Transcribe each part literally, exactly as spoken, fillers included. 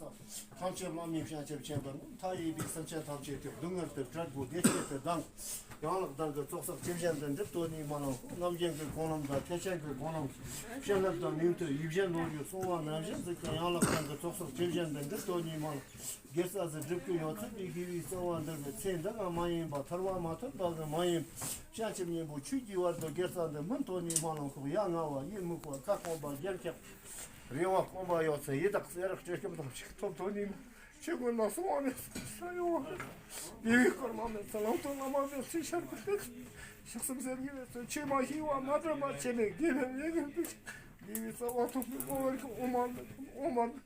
ཐམས་ཅད་བླ་མའི་བྱང་ཆུབ་མཆོད་པར་བསྔོ། མཐའ་ཡས་པའི་སེམས་ཅན་ཐམས་ཅད་ཀྱི་སྡུག་བསྔལ་དུ་བྲལ་དགོས། བདེ་སྐྱིད་དུ་ལྡང་། ཡན་ལག་བདག་གི་ཚོགས་བསགས་ཇི་བཞིན་དུ་འགྲུབ། དོན་ནི་མ་ལོངས་ཤོག། རྣམ་མཁྱེན་གྱི་གོ་ལམ་དང་ཐེག་ཆེན་གྱི་གོ་ལམ། བྱིན་རླབས་དང་ནུས་མཐུ་ཡིད་བཞིན་ནོར་བུས་གསུངས་པ་ནང་བཞིན་གཟིགས་ཀྱང་། ཡན་ལག་བདག་གི་ཚོགས་བསགས་ཇི་བཞིན་དུ་འགྲུབ། དོན་ནི་མ་ལོངས། དགེ་རྩ་ཟིག་སྒྲུབ་ཀྱི་ཡོད་ཚད་པའི་དགེ་བའི་རྩ་བ་འདི་གི་ཚེ་འདི་ག་མ་ཡིན་པ། ཐར་པ་མ་ཐོབ་བདག་གི་མ་ཡིན་པ། བྱང་ཆུབ་གཉེན་པོ་ཆོས་ཀྱི་བར་དུ་དགེ་རྩ་འདི་སྨིན། དོན་ནི་མ་ལོངས་ཤོག། ཡ་ང་བ་ཡིད་མུག་པ་ཁ་སྐོམ་པ་རྒྱན་ཆགས། རེ་བ་སྐོམ་པ་ཡོད་ཚད་ཡི་དྭགས་གསེར་སྤྲེལ་སྐྱོམ་དང་གཅིག་ཐོབ། དོན་ནི་མ་ཆོས་ཀུན་ལ་སོང་བ་མེད་ས་ཡོང་བ་མེད། དགེ་བའི་སྐར་མ་མེད་ཚེ་ལམ་སྟོན་བླ་མ་མེད་ཚེ་ཤར་གི་ཏེ། ཞག་གསུམ་ཟེར་གི་མེད་ཚེ་ཆོས་མ་ཤེས་པ་མ་དྲན་པ་ཆེ་ནས་དགེ་བའི་ལས་ཀུན་འདུས། དགེ་བའི་རྩ་བ་ཐོབ་པའི་ངོ་བོར་གི་འོ་མ་འདི་འོ་མ་འདི།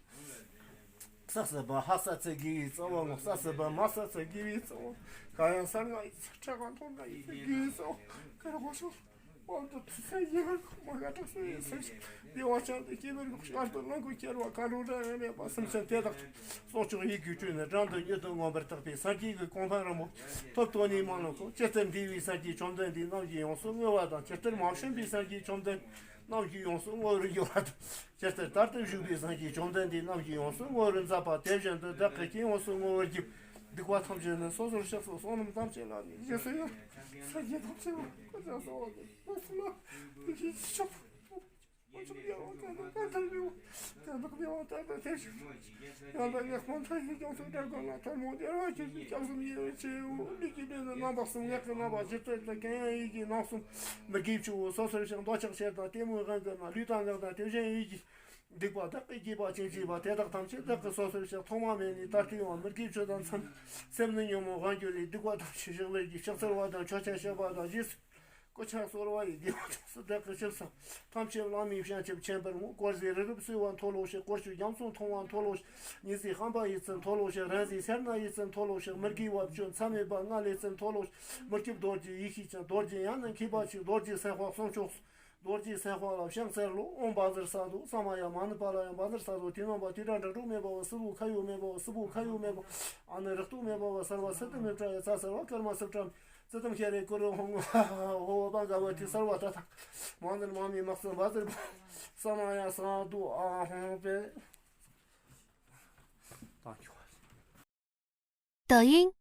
ས་སྲིད་པ་ཧ་ས་ཚེ་དགེ་བའི་རྩ་བ་ངོ་། ས་སྲིད་པ་མ་ས་ཚེ་དགེ་བའི་རྩ་བ། ག་ཡང་ས་ལྔ་ཡི་ཚེ་ཁྲག་གང་འཐུང་ན་ཡི་ཚེ་དགེ་བའི་རྩ་བ་གར་གོ་ཤོག། དབང་དུ་ཚུད་ས་ཡི་ཧར་ཁོ་མ་ག་དྲག་སོ་ཡི་སེམས་ཤིག་བདེ་བ་ཅན་དུ་སྐྱེ་བར་ཤོག། ཤར་དུ་ལོངས་སྐུ་ཁྱེར་བ་ག་རུ་ར་ཡང་མེད་པ་སེམས་ཅན་དེ་དག་སྲོག་ཆགས་ཡི་གེ་སྤྲུལ་ནས་དྲང་དུ་མྱུར་དུ་མངོན་པར་རྟོགས་པའི་སངས་རྒྱས་ཀྱི་གོ་འཕང་རིན་པོ་ཐོབ། དོན་ནི་མ་ལོངས་ཤོག། ཇི་ལྟར་འདས་པའི་སངས་རྒྱས་བཅོམ་ལྡན་འདས་རྣམས་ཀྱིས་ཡོངས་སུ་བསྔོས་པ་དང་། ཇི་ལྟར་མ་བྱོན་པའི་སངས་རྒྱས་བཅོམ་ལྡན་རྣམས་ཀྱིས་ཡོངས་སུ་བསྔོ་བར་འགྱུར་བ་དང་། ཇི་ལྟར་དལ་དུ་བཞུགས་པའི་སངས་རྒྱས་བཅོམ་ལྡན་འདས་རྣམས་ཀྱིས་ཡོངས་སུ་བསྔོ་བར་མཛད་པ་དེ་བཞིན་དུ་བདག་གིས་ཀྱང་ཡོངས་སུ་བསྔོ་བར་བགྱི། སྡིག་པ་ཐམས་ཅད་ནི་སོ་སོར་བཤགས་སོ། བསོད་ནམས་ཐམས་ཅད་ལ་ནི་རྗེས་སུ་ཡི་རང་། སངས་རྒྱས་ཐམས་ཅད་ལ་སྐུ་ཚེ་བསོད་ནམས་ཀྱི་སྐུ་གསུམ་ལ་ཐུགས་རྗེ་ཆེ་ཆོག། སྡིག་པ་བདག་གིས་བགྱིས་པ་ཅིང་བགྱིས་པ་དེ་དག་ཐམས་ཅད་བདག་གིས་སོ་སོར་བཤགས། ཐོག་མ་མེད་ནས་ད་ལྟའི་བར་མི་དགེ་བཅུ་དང་མཚམས། སེམས་ནི་ཉོན་མོངས་དབང་གྱུར་ལས། སྡིག་པ་ཐམས་ཅད་ཞིག་ལས་ཀྱི། ཕྱག་འཚལ་བ་དང་མཆོད་ཅིང་བཤགས་པ་དང་། རྗེས་སུ་སྐུ་ཕྱག་གསོལ་བ་ཡི་དགེ་བ་ཐམས་ཅད་བདག་གིས་ཞིབ་གསུམ། ཐམས་ཅད་བླ་མའི་བྱང་ཆུབ་མཆོད་པར་བསྔོ། དཀོར་ཟས་རི་རབ་གསོལ་བ་མཐོལ་ལོ་བཤད། དཀོར་ཆུ་རྒྱ་མཚོ་འཐུང་བ་མཐོལ་ལོ་བཤད། ཉི་ཟེར་ཧམ་པ་ཡི་ཚུལ་མཐོལ་ལོ་བཤད། རིང་ཟེར་སེར་སྣ་ཡི་ཚུལ་མཐོལ་ལོ་བཤད། མི་དགེ་བ་བཅུ་མཚམས་མེད་པ་ལྔ་ལས་ཚུལ་མཐོལ་ལོ་བཤད། མི་སྐྱིད་རྡོ་རྗེ་ཡེ་ཤེས་ཅན། རྡོ་རྗེ་ཡང་ན་མཁས་པ་ཆེ། རྡོ་རྗེ་སེམས་དཔའ་གསུང་མཆོག་གསུམ། རྡོ་རྗེ་སེམས་དཔའ་ལ་ཕྱག་འཚལ་ལོ། ཨོཾ་བཛྲ་སཏྭ། ས་མ་ཡ་མ་ནུ་པཱ་ལ་ཡ། བཛྲ་སཏྭ། དེ་ནང་པ་དེ་དགྲ་འདྲེ་གྲོགས་མེད་པ་བ། སྲིན་པོ་ཁ་ཡོག་མེད་པ་བ། སྲིན་པོ་ཁ་ཡོག་མེད་པ། ཨ་ནི་རེག་དུག་མེད་པ་བ། སརྦ་སིདྡྷི་མི་ཏྲ་ཡ། ཚ་སརྦ་ཀརྨ་སིདྡྷི་ཏྲ། ཙིཏྟཾ་ཤྭ་ར་ཀུ་རུ་ཧཱུྃ། ཧོ་བ་ག་བ་ཏི་སརྦ་ད་ཐ། མ་ནིར་མ་མི་མ་སུ་བཛྲ་པ། ས་མ་ཡ་སཱ་དྷུ་ཨ་ཧོ་པེ། ད་ཁྱོད། 抖音